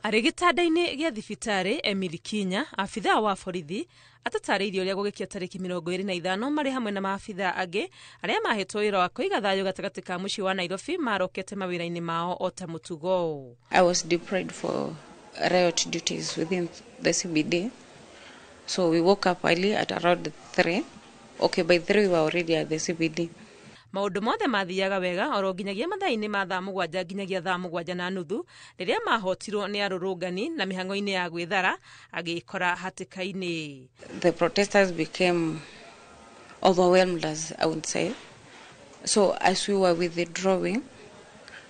Arĩ gĩtanda-inĩ gĩa thibitarĩ, Emily Kinya, abithaa wa borithi, atũtarĩirie ũrĩa gũgĩkia tarĩki 25 marĩ hamwe na maabithaa angĩ arĩa mahetwo wĩra wa kũiga thayũ gatagatĩ ka mũciĩ wa Nairobi marokete mawĩra-inĩ mao o ta mũtugo. I was deployed for riot duties within the CBD. So we woke up early at around 3. Okay, by 3 we were already at the CBD. Maũndũ mothe mathiaga wega oro nginyagia mathaa-inĩ ma thaa 7 nginyagia thaa 7:30 rĩrĩa mahotirwo nĩ arũrũngani na mĩhang'o-inĩ ya gwĩthara agĩkora hatĩka-inĩ. The protesters became overwhelmed, as I would say. So as we were withdrawing,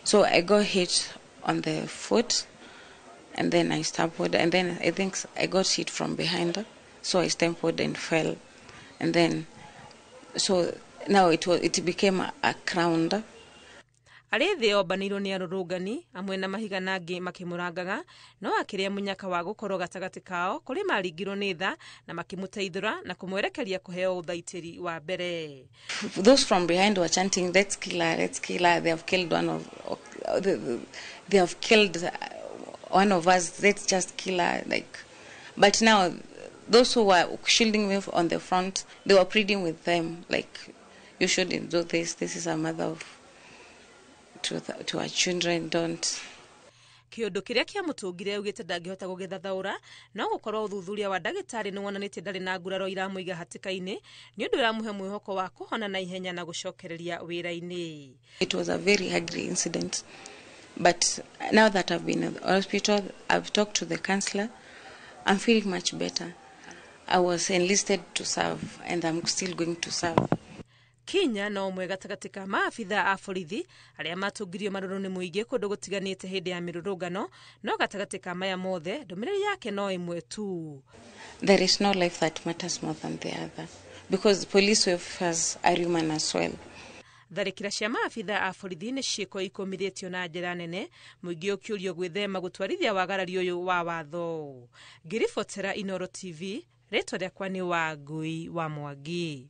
so I got hit on the foot and then I stumbled, and then I think I got hit from behind, so I stumbled and fell, and then so now it became a crowd. Arĩ thĩ ombanĩirwo nĩ arũrũngani amwe na mahiga na angĩ makĩmũrangaga, no akĩrĩa mũnyaka wa gũkorwo gatagatĩ kao kũrĩ maringirwo nĩ tha na makĩmũteithũra na kũmwerekeria kũheo ũthaitĩri wa mbere. Those from behind were chanting, "Let's kill her, let's kill her. They have killed one of, they have killed one of us. Let's just kill her." Like, but now those who were shielding me on the front, they were pleading with them, like, "You shouldn't do this. This is a mother of to our children. Don't." Kĩũndũ kĩrĩa kĩamũtũngire augĩte ndangĩhota gũgĩthathaũra, no gũkorwo ũthuthuria wa ndagĩtarĩ nĩ wonanĩtie ndarĩ na nguraro iramũiga hatĩka-inĩ nĩ ũndũ ũramũhe mwĩhoko wa kũhona na ihenya na gũcokereria wĩra-inĩ. It was a very ugly incident, but now that I've been in the hospital, I've talked to the counselor, I'm feeling much better. I was enlisted to serve and I'm still going to serve. Kinya no ũmwe gatagatĩ ka maabithaa a borithi arĩa matũngirio marũrũ nĩ mũingĩ kũndũ gũtiganĩte hĩndĩ ya mĩrũrũngano, no gatagatĩ ka maya mothe ndũmĩrĩri yake no ĩmwe tu. There is no life that matters more than the other, because police officers are human as well. Tharĩkĩra cia maabithaa a borithi nĩ ciĩko ikũmithĩtio na njĩra nene, mũingĩ ũkĩũrio gwĩthema gũtwarithia wagarari ũyũ wa watho. Ngĩribotera Inooro TV, rĩtwa rĩakwa nĩ Wangui wa Mwangi.